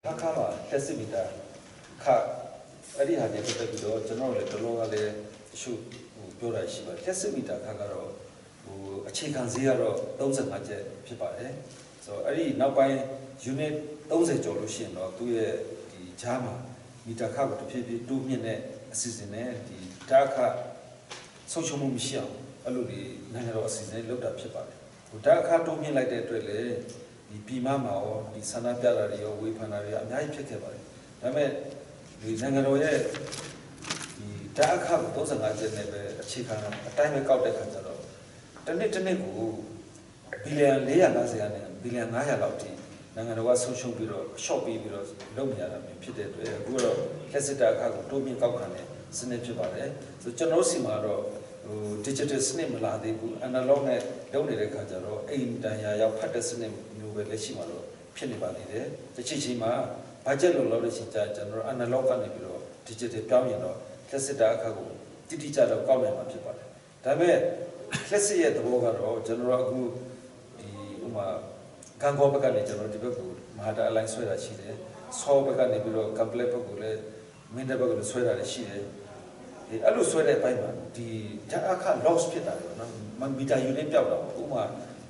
ဟားခါးမှာလျှပ်စစ်မီတာခအဲ့ဒီဟာနဲ့ပတ်သက်ပြီးတော့ကျွန်တော်လည်းတလောကလည်းတချို့ဟိုပြောတာရှိပါတယ်လျှပ်စစ်မီတာခကတော့ဟိုအခြေခံဈေးကတော့35ကျပ်ဖြစ်ပါတယ်ဆိုတော့အဲ့ဒီနောက်ပိုင်း unit 30ကျော်လို့ရှိရင်တော့သူ့ရဲ့ဒီဂျားမှာမီတာခကိုတစ်ဖြည်းဖြည်းတိုးမြင့်တဲ့အစီအစဉ်နဲ့ဒီတာခဆုံးရှုံးမှုမရှိအောင်အဲ့လိုဒီနိုင်ငံတော်အစီအစဉ်လုပ်တာဖြစ်ပါတယ်ဟိုတာခတိုးမြင့်လိုက်တဲ့အတွက်လည်းဒီပြည်မမှာရောဒီဆန္ဒပြတာတွေရောဝေဖန်တာတွေရောအများကြီးဖြစ်ခဲ့ပါတယ်ဒါပေမဲ့ဒီနိုင်ငံတော်ရဲ့ဒီတာခကို35ကျပ်နဲ့ပဲအခြေခံအတိုင်းပဲကောက်တဲ့ခါကျတော့တစ်နှစ်တစ်နှစ်ကိုဘီလီယံ450ကနေဘီလီယံ900လောက်ထိနိုင်ငံတော်ကဆုံးရှုံးပြီးတော့ short ပြီးပြီးတော့လုပ်နေရတာမျိုးဖြစ်တဲ့အတွက်အခုတော့လက်စစ်တာအခါကိုတိုးမြင့်ကောက်ခံတဲ့စနစ်ဖြစ်ပါတယ်ဆိုကျွန်တော်စီမှာတော့ဟို digital စနစ်မလာသေးဘူး analog နဲ့လုပ်နေတဲ့ခါကျတော့အိမ်တန်ရာရောက်ဖတ်တဲ့စနစ်မျိုးပဲလက်ရှိမှာတော့ဖြစ်နေပါသေးတယ်တစ်ချိန်ချိန်မှာ budget လုံလောက်တဲ့ချိန်ကျကျွန်တော် analog ကနေပြီးတော့ digital ပြောင်းရင်တော့လက်စစ်တာအခါကိုတိတိကျကျကောက်နိုင်မှာဖြစ်ပါတယ်ဒါပေမဲ့လက်စစ်ရဲ့သဘောကတော့ကျွန်တော်တို့အခုဒီဥမာကံကောဘက်ကနေကျွန်တော်ဒီဘက်ကိုမဟာတာအလိုင်းဆွဲတာရှိတယ်ဆောဘက်ကနေပြီးတော့ complex ဘက်ကိုလည်းမင်းတဲ့ဘက်ကိုလည်းဆွဲတာလည်းရှိတယ်ဒီအဲ့လိုဆွဲတဲ့အပိုင်းမှာဒီဓာတ်အခ loss ဖြစ်တာလေနော်မီတာ unit ပျောက်တာပေါ့ဥမာ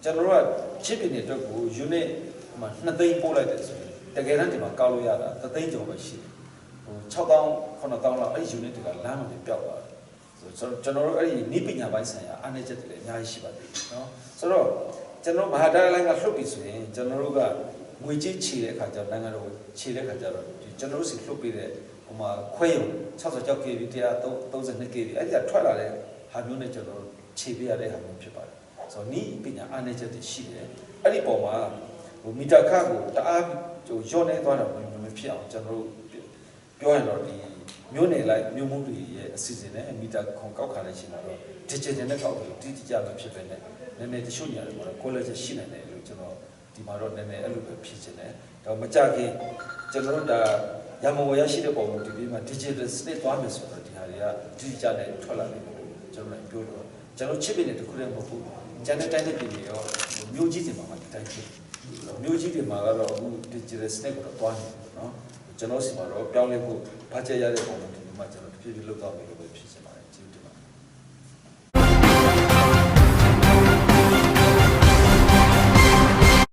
ကျွန်တော်တို့ကချစ်ပြနေအတွက်ကို unit ဟိုမှာ2သိန်းပို့လိုက်တယ်ဆိုရင်တကယ်တမ်းဒီမှာကောက်လို့ရတာ3သိန်းကျော်ပဲရှိတယ်ဟို6000 9000လောက်အဲ့ဒီ unit တွေကလမ်းမှာပျောက်သွားတယ်ဆိုတော့ကျွန်တော်တို့အဲ့ဒီနိပညာပိုင်းဆိုင်ရာအားနည်းချက်တွေလည်းအများကြီးရှိပါသေးတယ်နော်ဆိုတော့ကျွန်တော်မဟာတာလိုင်းကလှုပ်ပြီဆိုရင်ကျွန်တော်တို့ကငွေကြေးချေတဲ့အခါကျတော့နိုင်ငံတော်ကိုချေတဲ့အခါကျတော့ဒီကျွန်တော်တို့စီလှုပ်ပေးတဲ့ဟိုမှာခွဲရုံ66 kV 132 kV အဲ့ဒီကထွက်လာတဲ့ဟာမျိုးနဲ့ကျွန်တော်တို့ခြေပေးရတဲ့ဟာမျိုးဖြစ်ပါတယ်ဆိုတော့နိပညာအားနည်းချက်တွေရှိတယ်အဲ့ဒီပုံမှာဟိုမီတာခကိုတအားဟိုညော့နေသွားတာမျိုးမဖြစ်အောင်ကျွန်တော်တို့ပြောရင်တော့ဒီမြို့နယ်လိုက်မြို့မှုတွေရဲ့အစီအစဉ်နဲ့မီတာခွန်ကောက်ခါတဲ့ချိန်မှာတော့ digital နဲ့ကောက်တယ်တိတိကျကျဖြစ်ပဲနဲ့နည်းနည်းတချို့နေရာတွေမှာတော့ college ရှိနိုင်တယ်လို့ကျွန်တော်ဒီမှာတော့နည်းနည်းအဲ့လိုပဲဖြည့်ချင်တယ်ဒါမကြခင်ကျွန်တော်တို့ဒါရမဝရရှိတဲ့ပုံမူဒီပြီးမှ digital စနစ်သွားမယ်ဆိုတော့ဒီဟာတွေကတိတိကျကျနဲ့ထွက်လာနိုင်တယ်လို့ကျွန်တော်လည်းပြောလို့ကျွန်တော်ချစ်ပြနေတခုတည်းမဟုတ်ဘူးကျန်တဲ့တိုင်းတဲ့ပြည်တွေရောမြို့ကြီးတွေမှာမှဒီတိုင်းဖြစ်မြို့ကြီးတွေမှာကတော့အခု digital စနစ်ကိုတော့သွားနေတယ်နော်ကျွန်တော်စီမှာတော့ပြောင်းလဲဖို့ဘာချက်ရတဲ့ပုံမူဒီမှာကျွန်တော်တဖြည်းဖြည်းလုပ်သွားမယ်လို့ပဲဖြစ်ချင်ပါတယ်။